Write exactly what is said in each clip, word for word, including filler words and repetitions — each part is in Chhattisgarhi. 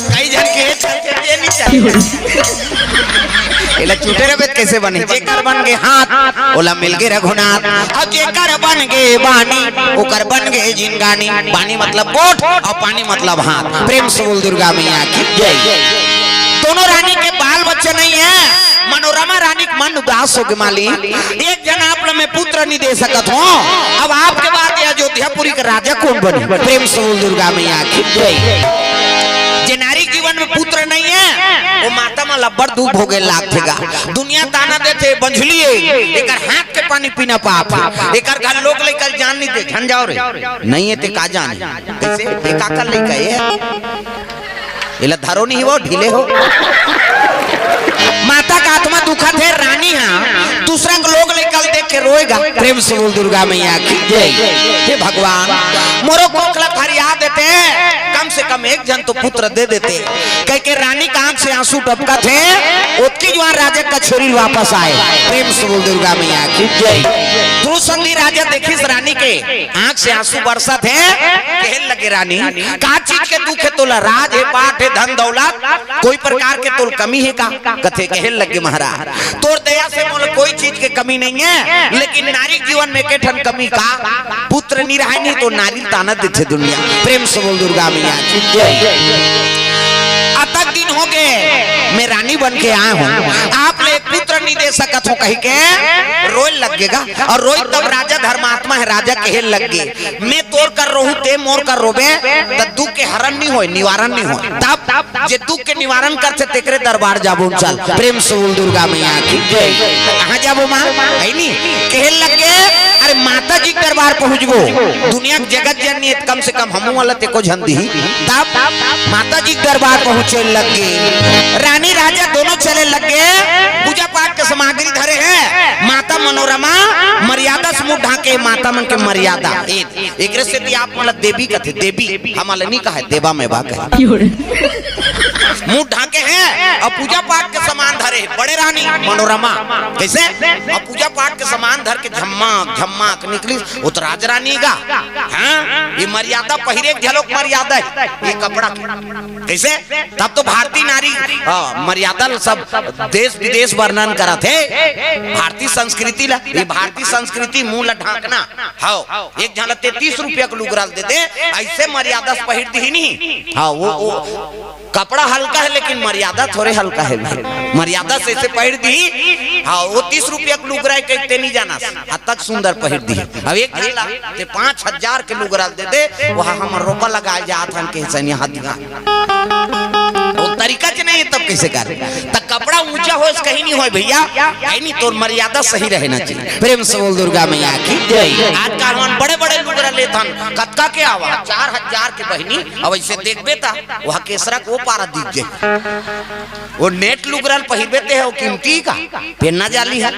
कई झन के चलते ये नहीं चाहिए। एला चूटे रहे त कैसे बने? जेकर बन गे हाथ, ओला मिल गे रघुनाथ। अब जेकर बन गे बानी, ओकर बन गे जिनगानी। बानी मतलब गोठ और पानी मतलब हाथ। प्रेम से बोल दुर्गा मैया की जय। दोनों रानी के बाल बच्चे नहीं है। मनोरमा रानी के मन उदास हो गे, मालिक, एक जन आप ल मैं पुत्र नहीं दे सकत हूँ, अब आपके बाद ये अयोध्यापुरी का राजा कौन बनी? प्रेम से बोल दुर्गा मैया की जय। जे नारी के जीवन में पुत्र नहीं है, वो माता मन ल अब्बड़ दुख भोगे लागथे गा। दुनिया ताना देथे, बंझली है, एकर हाथ के पानी पीना पाप है, एकर घर लोग लइका ल जान नहीं दे, झन जाओ रे, नहीं है ते का जान, कैसे, ये काकर लइका है? एला धरो नहीं, वो ढीले हो। माता का आत्मा दुखत है, रानी हा दूसरा के लोग लइका ल देख के रोएगा। प्रेम से बोल दुर्गा मैया की जय। हे भगवान, मोरो कोख ला फरियाद देते, कम से कम एक जन तो पुत्र दे देते। कह के रानी का आंख से आंसू टपकत है, ओतकी जुआर राजा का छोरी वापस आए। प्रेम से बोल दुर्गा मैया की जय। ध्रुव संधि राजा देखिस रानी के आंख से आंसू बरसत है, कहे लगे, रानी, का चीज के दुख है तोला? राज है, पाट है, धन दौलत, कोई प्रकार के तोल कमी है का? कथे, कहे लगे, महाराज, तोर दया से मोला कोई चीज के कमी नहीं है, लेकिन नारी जीवन में के ठन कमी का? पुत्र नहीं रहे नहीं तो नारी ताना देथे दुनिया। प्रेम से बोल दुर्गा मैया की जय। अतक दिन हो गए, मैं रानी बन के आया हूँ, आप ले पुत्र नहीं दे सकत हो कही के रोए लग गेगा। और रोई तब राजा धर्मात्मा है, राजा कहे लग गे, मैं तोर कर रहूं, ते मोर कर रोबे, त दुख के हरण नहीं होय, निवारण नहीं होय। तब जे दुख के निवारण करथे, तेकरे दरबार जाबो चल। प्रेम से बोल दुर्गा मैया की जय। कहाँ जाबो माँ? है नी? कहे लग गे, अरे माता जी के दरबार पहुँचबो। दुनिया के जगत जननी है, कम से कम हमू वाला तेको झन दिही। तब माता जी के दरबार पहुँचे लग गे। रानी राजा दोनों चले लग गे। पूजा पाठ के सामग्री धरे है। माता मनोरमा मर्यादा से मुंह ढाके, माता मन के मर्यादा। ए, एकरे सेती आप मन ला देवी कथे, देवी। हमन ला नहीं कहे, देवा में बा कहे। मुंह ढाके हैं और पूजा पाठ के सामान धरे हैं। बड़े रानी मनोरमा कैसे? और पूजा पाठ के सामान धर के झम्मा झम्मा के निकली, वो तो राजरानी गा। हाँ, ये मर्यादा पहिरे के झलक मर्यादा है, ये कपड़ा के। कैसे? तब तो भारतीय नारी, हाँ, मर्यादा ल सब देश विदेश वर्णन करत है। भारतीय संस्कृति ला, ये भारतीय संस्कृति मुंह ला ढांकना। हाँ, एक झन ला तैंतीस रुपया के लुगरा ल दे दे, ऐसे मर्यादा से पहिर दिही नहीं। हाँ, वो, वो कपड़ा हल्का है लेकिन मर्यादा थोड़े हल्का है भाई। मर्यादा से ऐसे पहिर दिही। हाँ, वो तीस रुपया के लुगरा है, कहते नहीं जाना। अतक सुंदर पहिर दिही। अब एक झन ला ते पाँच हजार के लुगरा दे दे, वहाँ हम रोपा लगा जात हन के सैनिया हाथ दिखा। वो तरीका च नहीं है, तब कैसे कर? त कपड़ा ऊंचा होय से कहीं नहीं होय भैया, है नहीं, तोर मर्यादा सही रहना चाहिए। प्रेम से बोल दुर्गा मैया की जय। आजकल हमन बड़े बड़े लुगरा लेथन, कतका के आवा, चार हजार के बहिनी। अब ऐसे देखबे त वहाँ केसरा को पारा दिख जाए, वो नेट लुगरा ल पहिरबे ते है, वो कीमती का, पहनना जाली है।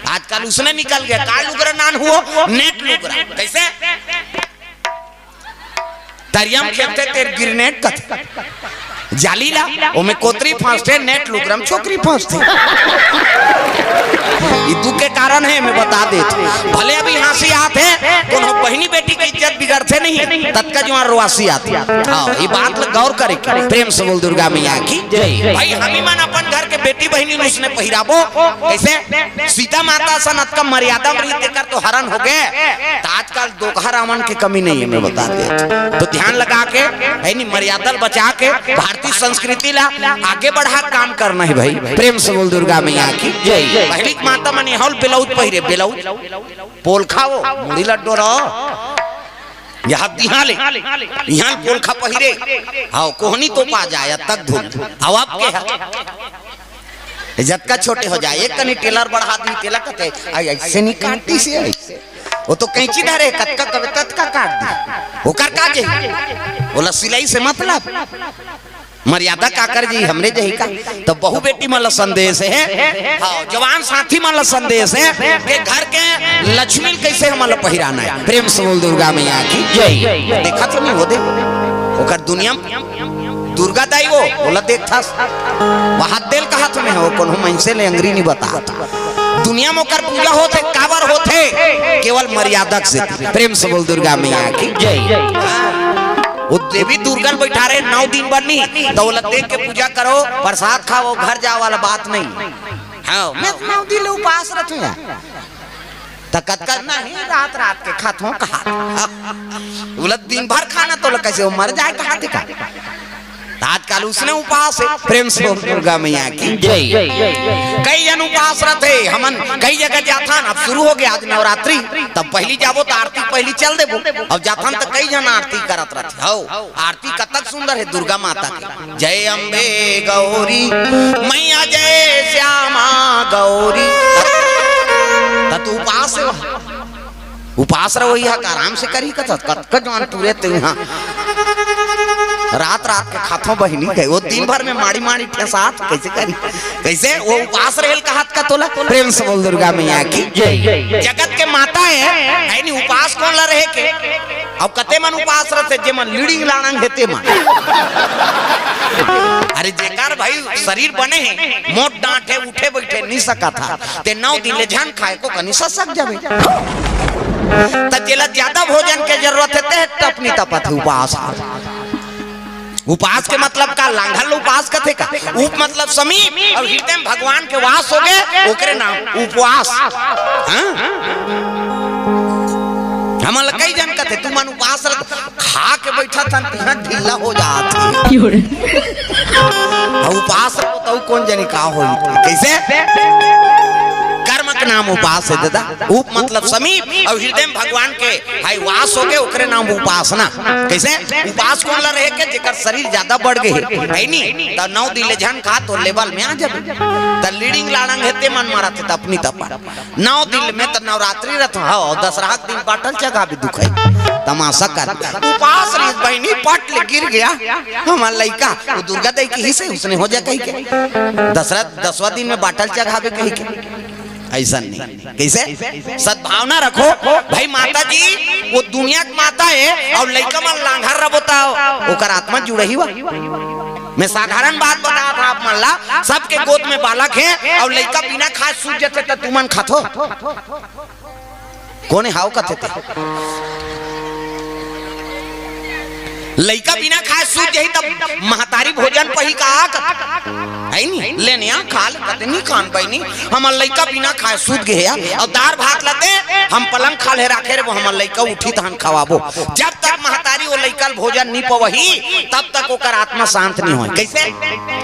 आजकल उसने निकल गया, का लुगरा नान हुआ, नेट लुगरा। कैसे? तरिया म खेलथे तेर गिरनेट कथे। जाली ला, ओमे कोतरी फांसथे, नेट लुगरा म छोकरी फांसथे। ये दुख के कारण है, मैं बता देत। भले अभी हंसी आत है, कोनो बहिनी बेटी के इज्जत बिगड़थे नहीं, ततका जुआर रोआसी आत है। हाँ, ये बात ला गौर करे के। प्रेम से बोल दुर्गा मैया की जय। भाई, हमी मन अपन घर के बेटी बहिनी ल उसने पहिराबो, कैसे? सीता माता सन अतका मर्यादा म रही, तेकर तो हरण हो गए। त आजकल दोकहा रावण के कमी नहीं है, मैं बता दे। तो ध्यान लगा के, है नी, मर्यादा ल बचा के, भारतीय संस्कृति ला आगे बढ़ा काम करना है भाई। प्रेम से बोल दुर्गा मैया की जय। पहली माता मन यहाँ ब्लाउज पहिरे, ब्लाउज पोलखा वो, मुड़ी लड्डो रहो। यहाँ दिहाले, यहाँ पोलखा पहिरे। हाँ, कोहनी तो पा जाए, तक धुन। अब आप के है? जतका छोटे हो जाए, एक कनी टेलर बढ़ा दी, तेला कथे, "आई, ऐसे नहीं काटी से, ऐसे।" वो तो कैंची धरे, कतका कबे, ततका काट दी। ओकर का जे? बोला, "सिलाई से मतलब।" मर्यादा काकर जी, हमरे जही का। तो बहू बेटी मन ला संदेश है, हाँ, जवान साथी मन ला संदेश है कि घर के लक्ष्मी ल कैसे हमन ला पहिराना है। प्रेम से बोल दुर्गा मैया की जय। देखा तो नहीं हो दे, ओकर दुनिया म दुर्गा दाई वो, ओला देखथस, वो हाथ देल कहत में हो, कोनो मनसे ले अंगरी नहीं बता। दुनिया म ओकर पूजा होथे, काबर होथे? केवल मर्यादा से। प्रेम से बोल दुर्गा मैया की जय। वो देवी दुर्गा ल बैठा रहे नौ दिन बर नहीं, त ओला देख के पूजा करो, प्रसाद खाओ, घर जाओ वाला बात नहीं। हाँ, मैं नौ दिन ले उपास रथूं यार। त कतका नहीं, रात रात के खाथों कहा। ओला दिन भर खाना त ओला कैसे वो मर जाए कहा थे का? त आजकल उसने उपास है। प्रेम से बोल दुर्गा मैया की जय। कई जन उपास रथे, हमन कई जगह जाथन। अब शुरू हो गया आज नवरात्रि, तब पहली जाबो त आरती पहली चल देबो। अब जाथन त कई जन आरती करत रथे। हौ, आरती कतक सुंदर है दुर्गा माता के। जय अम्बे गौरी मैया, जय श्यामा गौरी। त तू उपास है वहाँ। उपास रहो, यहाँ आराम से करी कथस, कतका जवान तुरे ते यहाँ। रात रात के खाथो बहिनी कहे, वो दिन भर में माड़ी माड़ी ठेसात कैसे करी? कैसे वो उपास रहेल कहत का तोला? प्रेम से बोल दुर्गा मैया की जय। जगत के माता है, है नी, उपास कोन ला रहे के? अब कते मन उपास रहते, जे मन लीडिंग लाड़ंग हे ते मन। अरे जेकर भाई शरीर बने है, मोट डांट है, उठे बैठे नहीं सकत हा, ते नौ दिन ले झन खाए को कनी ससक जाबे। त जेला ज्यादा भोजन के जरूरत है, ते टपनी तपत है उपास। उपास के मतलब का? लांघल उपास कथे का? उप मतलब समीप, और हृदय में भगवान के वास हो गए, ओकरे नाम उपवास। हाँ? हमन ल कई जन कथे, "तू मन उपास रह, खा के बैठा था, तिहां ढीला हो जात हे।" क्यों रे? अब उपास रहो तो कौन जनी का हो? कैसे? कर्म के नाम उपास है दादा। उप मतलब समीप, और हृदय में भगवान के भाई वास हो गए, ओकरे नाम उपासना। कैसे? उपास कोन ला रहे के? जेकर शरीर ज्यादा बढ़ गए है, है नी? त नौ दिन ले झन खा तो लेवल में आ जाबे। त लीडिंग लाड़ंग हे ते मन मारत हे त अपनी तपन। नौ दिन में त नवरात्रि रथ हो, दसरहा के दिन बाटल चघाबे दुखई। तमाशा कर। उपास रही बहिनी पट ले गिर गया। हमार लइका, वो दुर्गा दई की ही से उसने हो जा कही के। दसरा, दसवां दिन में बाटल चघाबे कही के। ऐसा नहीं। कैसे? सद्भावना रखो। भाई माता जी, वो दुनिया की माता है और लइका मन लांघर रबो त ओकर आत्मा जुड़ही हुआ। मैं साधारण बात बता था आप मन ला, सबके गोद में बालक है और लइका बिना खाए सूत जथे त तुमन खाथो? कोने हाव कथे ते? लइका बिना खाए सूत जही तब महतारी भोजन पही का? है नी? ले निया खा ले, कते नी खान पाई नी। हमर लइका बिना खाए सूत गए हे, और दार भात ला दे, हम पलंग खाल्हे राखे रे, वो हमर लइका उठी तहन खवाबो। जब तक महतारी वो लइका ल भोजन नी पवही, तब तक ओकर आत्मा शांत नी होय। कैसे?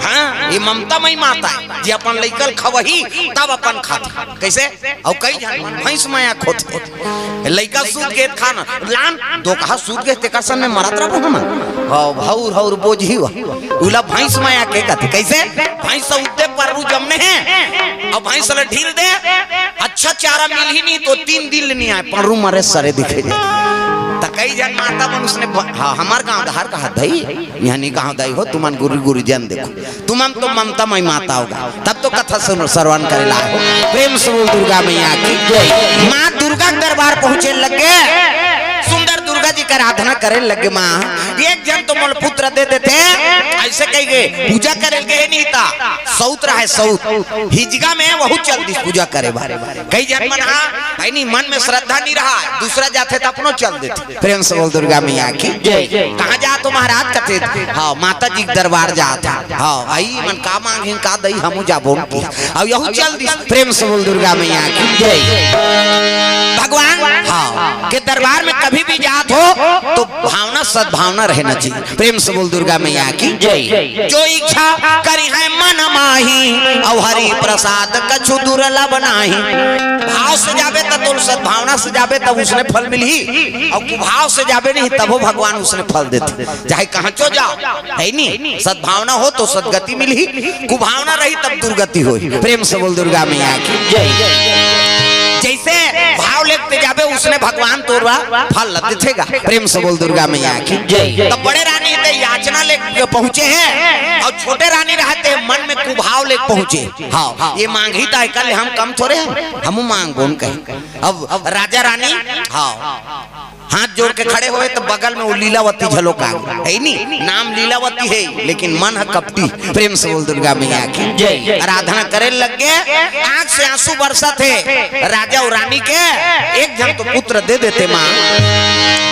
हाँ, ये ममता मई माता है, जे अपन लइका ल खवही, तब अपन खाथे। कैसे? अउ कई झन भैंस मया खोथे। लइका सूत गे खाना लान दो कहा सूत गे तेकर सन में मरत रहो हमन। हौ, हौर हौर बोझ ही हुआ। उला भैंस मया के कथे। कैसे? भैंस से उद्दे पर रू जमने हैं। अब भैंस ले ढील दे, अच्छा चारा मिलही नहीं तो तीन दिन ले नहीं आए, पर रू मरे सरे दिखे दे। त कई झन माता मन उसने ब-, हाँ, हमार गांव दहार कहा भाई, यानी गांव दाई हो, तुमन गुरु गुरु जन देखो। तुमन तो ममता मई माता होगा, तब तो कथा सुन, श्रवण करे ला हो। प्रेम से बोल दुर्गा मैया की जय। माँ दुर्गा के दरबार पहुँचे लगे, सुंदर दुर्गा जी के आराधना करे लगे। माँ एक झन तो मोल पुत्र दे देते, ऐसे कही गए, पूजा करे लगे नहीं था, सौत रहा है सौत, हिजगा में वहू चल दिस पूजा करे बारे। कई झन मन हा, है नी, मन में श्रद्धा नहीं रहा, दूसरा जाथे त अपनो चल देथे। प्रेम से बोल दुर्गा मैया की जय। कहाँ जात हो महाराज? कथे, हाँ, माता जी के दरबार जात हा। हाँ, आई मन का मांगिन का दई, हमू जाबो न की। अब यहू चल दिस। प्रेम से बोल दुर्गा मैया की जय। भगवान, हाँ, के दरबार में कभी भी जात हो तो भावना, सद्भावना रहना चाहिए। प्रेम से बोल दुर्गा मैया की जय। जो इच्छा करी है मन माही, और हरि प्रसाद कछु दुर्लभ नाही। भाव से जाबे त तोल, सद्भावना से जाबे तब उसने फल मिलही, और कुभाव से जाबे नहीं तबो भगवान उसने फल देथे। चाहे कहाँ चो जाओ, है नी? सद्भावना हो तो सदगति मिलही, कुभावना रही तब दुर्गति होही। प्रेम से बोल दुर्गा मैया की जय। जैसे भाव लेते जाबे उसने भगवान तोरा फल देथेगा। प्रेम से बोल दुर्गा मैया की जय। तो बड़े रानी ते याचना ले पहुंचे हैं और छोटे रानी रहते मन में कुभाव ले पहुंचे। हाँ, ये मांगी त कल हम कम थोड़े हैं, हम मांगबो न कहीं। अब, अब राजा रानी, हाँ, हाथ जोड़ के खड़े हुए तो बगल में वो लीलावती झलोक आ गई, है नी? नाम लीलावती है, लेकिन मन है कपटी। प्रेम से बोल दुर्गा मैया की जय। आराधना करे लग गए, आंख से आंसू बरसत है। राजा और रानी के एक झन तो पुत्र दे देते माँ,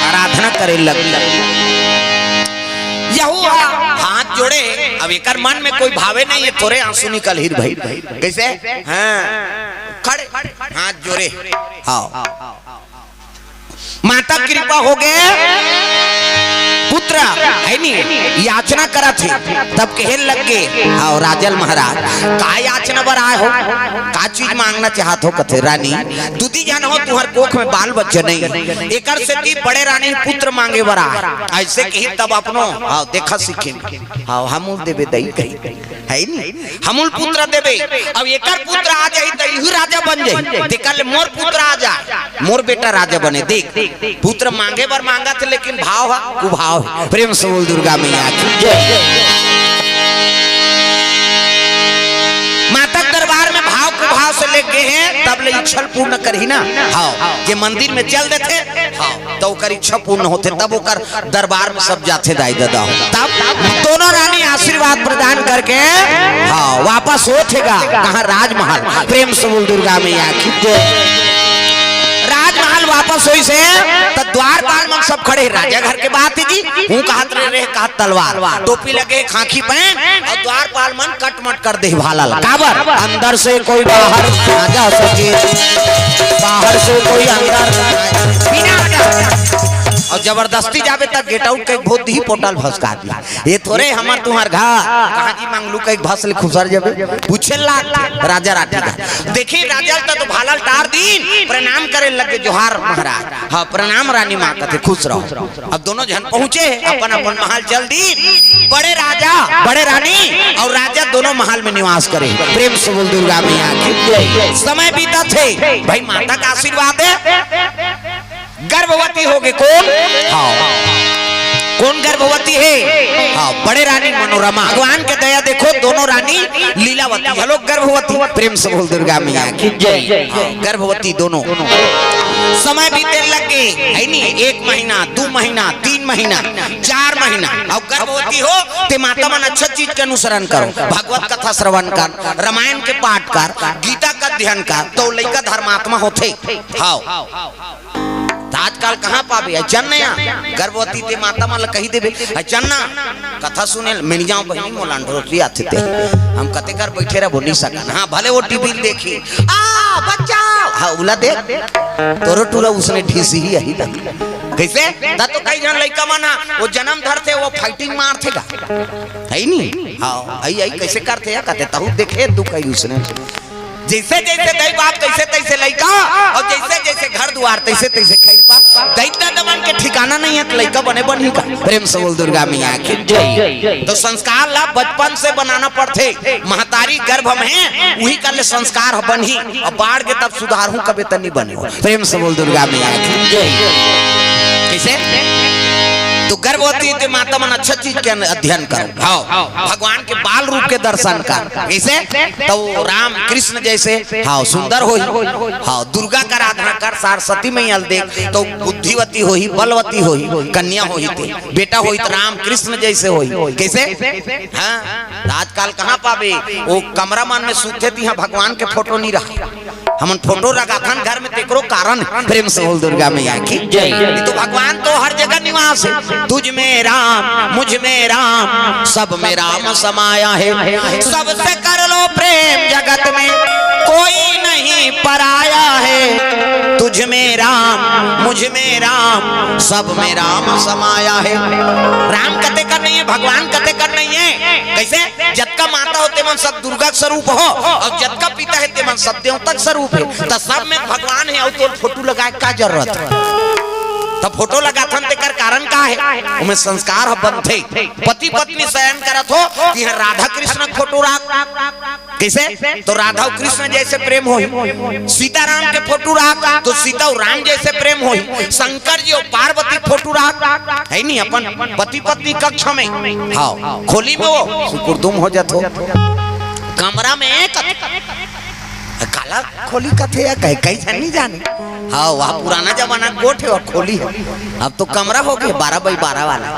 आराधना करे लग गए। पड़े, अब एकर मन में कोई भावे नहीं है, थोरे आंसू निकलही भाई। कैसे? हाँ, खड़े, हाथ जोड़े। हाँ, माता कृपा हो गे, पुत्र है नी, याचना करत हे, तब कहे लग गे, "हाँ राजल महाराज, का याचना बर आए हो, का चीज मांगना चाहत हो?" कथे, "रानी, दुदी झन हो, तुहर कोख में बाल बच्चा नहीं, एकर सेती बड़े रानी पुत्र मांगे बर आए।" ऐसे कही तब अपनो, हाँ, देखा सीखे, हाँ, हमू ल देबे दई कही, है नी, हमू ल पुत्र देबे। अब एकर पुत्र आ जाही त इहू राजा बन जाही, तेकर ले मोर पुत्र आ जाए, मोर बेटा राजा बने। देख, पुत्र मांगे बर मांगत हे, लेकिन भाव हा कुभाव हे। प्रेम से बोल दुर्गा मैया की जय। माता के दरबार में भाव कुभाव से लेके हे, तब ले इच्छा ल पूर्ण करही ना। हाँ, जे मंदिर में चल देथे, हाँ, तो ओकर इच्छा पूर्ण होथे, तब ओकर दरबार में सब जाथे दाई ददा हो। तब दोनों रानी आशीर्वाद प्रदान करके, हाँ, वापस होथे गा कहाँ? राजमहल। प्रेम से बोल दुर्गा मैया की जय। राजमहल वापस होइस हे त द्वारपाल मन सब खड़े, राजा घर के बात हे जी, हूँ कहत रहे, रहे कहत तलवार, टोपी लगे, खाकी पहन, अउ द्वारपाल मन कटमट कर दे भाला ला। काबर? अंदर से कोई बाहर ना जा सके, बाहर से कोई अंदर ना आए। बिना आज्ञा। अउ जबरदस्ती जाबे त गेट आउट के भोत ही पोटल भसका दिही। ये थोरे हमर तुहर घर, कहाँ जी मंगलू के भस ले खुसर जाबे। पूछे लाग राजा राठी का। देखी राजा ल त भाला ल टार दीन, प्रणाम करे लगे, "जोहार महाराज।" हाँ, "प्रणाम रानी माँ," कथे, "खुश रहो।" अब दोनों झन पहुंचे, अपन अपन महल चल दीन। बड़े राजा, बड़े रानी अउ राजा दोनों महल में निवास करे। प्रेम से बोल दुर्गा मैया की जय। समय बीतत हे, भाई माता का आशीर्वाद हे, गर्भवती हो गे। कोन? हाँ, कोन गर्भवती हे? हाँ, बड़े रानी मनोरमा। भगवान के दया देखो, दोनों रानी लीलावती, हेलो गर्भवती। प्रेम से बोल दुर्गा मैया की जय। हाँ, गर्भवती दोनों। समय बीते लग गे, है नी? एक महीना, दू महीना, तीन महीना, चार महीना, अउ गर्भवती हो ते माता मन अच्छा चीज के अनुसरण करो, भगवत कथा श्रवण कर, रामायण के पाठ कर, गीता का अध्ययन कर, तो लइका धर्मात्मा होथे। हाँ, त आजकल कहाँ पाबे? अ चन्ना, गर्भवती ते माता मन ल कही देबे, "अ चन्ना, कथा सुने ल मिल जाओ बहिनी, मोला अंडोरी आथे ते। हम कते कर बैठे रहबो, नी सकन।" हाँ, भले वो टीवी ल देखी, "आ, बच्चा!" हाँ, उला देख, तोरो टूरा उसने ढीसी ही यही दही। कैसे? त तो कई झन लइका मन ह, वो जन्म धरथे, वो फाइटिंग मारथे गा। है नी? हाँ, आई, आई, कैसे करथे या? कहते, "तहू देखे, तू कही उसने।" जैसे जैसे दई बाप, तैसे तैसे लइका, अउ जैसे जैसे घर दुआर, तैसे तैसे खैर पा। दई ददा मन के ठिकाना नहीं हे, त लइका बने बनही का? प्रेम से बोल दुर्गा मैया की जय। तो संस्कार ला बचपन से बनाना पड़थे। महतारी गर्भ में उही कर ले संस्कार ह बनही, अउ बाढ़ के तब सुधारहूं कबे त नी बने हो। प्रेम से बोल दुर्गा मैया की जय। कैसे? तो गर्भवती ते माता मन अच्छा चीज के अध्ययन करो। हाँ, भगवान के बाल रूप के दर्शन कर। कैसे? तो राम कृष्ण जैसे, हाँ, सुंदर होही। हाँ, दुर्गा का आराधना कर, सरस्वती मैया ल देख, तो बुद्धिवती होही, बलवती होही, कन्या होही ते, बेटा होही त राम कृष्ण जैसे होही। कैसे? हाँ, त आजकल कहाँ पाबे? वो कमरा मन में सूते तिहा भगवान के फोटो नी रहा। हमन फोटो लगाथन घर में, तेकरो कारण हे। प्रेम से बोल दुर्गा मैया की जय। ये तो भगवान तो हर जगह निवास हे। तुझ में राम, मुझ में राम, सब में राम समाया है। सबसे कर लो प्रेम जगत में, कोई नहीं पराया है। तुझ में राम, मुझ में राम, सब में राम समाया है। राम कते कर नहीं हे, भगवान कते कर नहीं हे। कैसे? जतका माता हो, तेमन सब दुर्गा स्वरूप हो, अउ जतका पिता हे, तेमन सब देवता के स्वरूप हे। त सब में भगवान हे, अउ तोर फोटो लगाए का जरूरत हे? त फोटो लगाथन, तेकर कारण का हे? ओमे संस्कार ह बनथे। पति पत्नी शयन करत हो, तिहां राधा कृष्ण के फोटो राख। कैसे? तो राधा अउ कृष्ण जैसे प्रेम होही। सीताराम के फोटो राख, तो सीता अउ राम जैसे प्रेम होही। शंकर जी अउ पार्वती के फोटो राख, है नी, अपन पति पत्नी कक्ष में। हाँ, खोली में वो सुकुरदुम हो जात हो। कमरा में एक, काला खोली कथे या कहे, कई झन नहीं जाने। हाँ, वह पुराना जमाना गोठ हे, वह खोली हे। अब तो कमरा हो गे बारह बाई बारह वाला।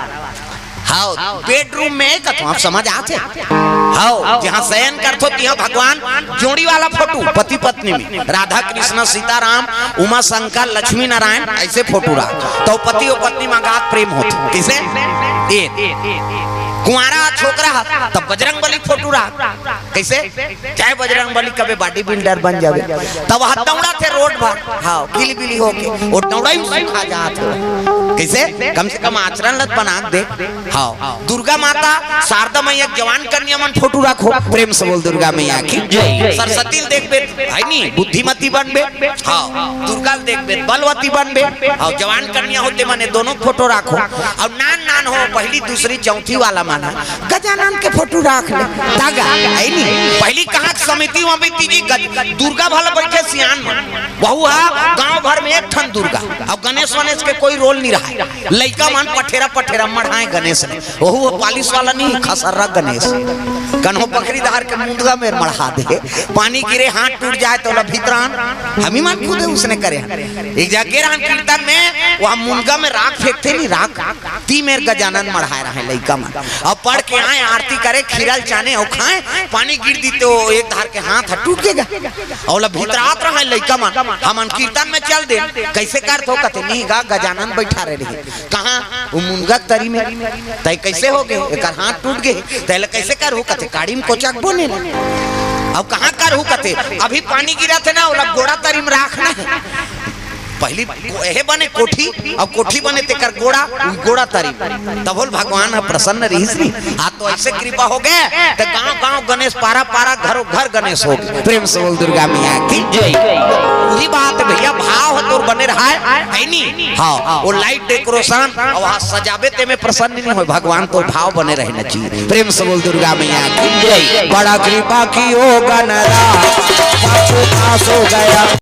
हाँ, बेडरूम में कथो, आप समझ आथे? हाँ, जहाँ शयन करथो, तिहाँ भगवान जोड़ी वाला फोटो, पति पत्नी में, राधा कृष्ण, सीताराम, उमा शंकर, लक्ष्मी नारायण, ऐसे फोटो रहा। तो पति और पत्नी में अगाध प्रेम होथे। किसे? ए। कुंवारा छोकरा ह, तब बजरंग बली फोटो रख। कइसे? जय बजरंग बली कबे बॉडी बिल्डर बन जाबे। तब वह दौड़ाथे रोड भर, हाँ, किली बिली होके, वो दौड़ाई सुखा जात हो। कइसे? कम से कम आचरण ल बना दे। हाँ, दुर्गा माता, शारदा मैया, जवान कन्या मन फोटो रखो, प्रेम से बोल दुर्गा मैया की। जय। सरस्वती ल देखबे, है नी, बुद्धिमती बनबे। हाँ, दुर्गा ल देखबे, बलवती बनबे। हाँ, जवान कन्या होते मने दोनों फोटो रखो। अउ नान नान हो, पहली, दूसरी, चौथी वाला मन ह गजानन के फोटो रख ले, तागा, है नी? पहली कहाँ के समिति म बीती जी, गज-, दुर्गा भला बइठे सियान मन, वहू ह गांव भर में एक ठन दुर्गा, अउ गणेश वनेश के कोई रोल नहीं रहा। लइका मन पठेरा पठेरा मढ़ाए गणेश ल, वहू ह पालिश वाला नहीं, खसर्रा गणेश। कन्हो बखरी धार के मुंदगा में मढ़ा दे, पानी गिरे, हाथ टूट जाए त ओला भीतरान, हमी मन खुदे उसने करे हन। एक जगह रहन कीर्तन में, वहाँ मुंदगा में राख फेंकथे नहीं, राख, ती मेर गजानन मढ़ाए रहे लइका मन। अब पढ़ के आए, आरती करे, खीरा ल चाने अउ खाए, पानी गिर दी त एक धार के हाथ ह टूट गेगा। अउ ओला भीतरात रहे लइका मन, हमन कीर्तन में चल दे, कइसे करथो? कथे, नहीं गा, गजानन बइठा रहे। कहाँ? वो मुंदगा तरी में। तय कइसे हो गे? एकर हाथ टूट गे। तय ले कइसे करहू? कथे, काड़ी में कोचक बोने ले। अब कहाँ करहू? कथे, अभी पानी गिरत हे ना, ओला गोड़ा तरी में राखना हे। पहली को-, एहे बने कोठी, अब कोठी बने तेकर गोड़ा, गोड़ा तरी में। तब होल भगवान ह प्रसन्न रहिस नी। आ तो ऐसे कृपा हो गे, त गांव गांव गणेश, पारा पारा, घरों घर गणेश हो गे। प्रेम से बोल दुर्गा मैया की जय। वही बात भैया, भाव ह तोर बने रहाय, है नी? हाँ, वो लाइट डेकोरेशन अउ वहाँ सजाबे ते में प्रसन्न नहीं होय भगवान, तो भाव बने रहना चाहिए। प्रेम से बोल दुर्गा मैया की जय। बड़ा कृपा कियो गणराज, पाछू पास हो गया।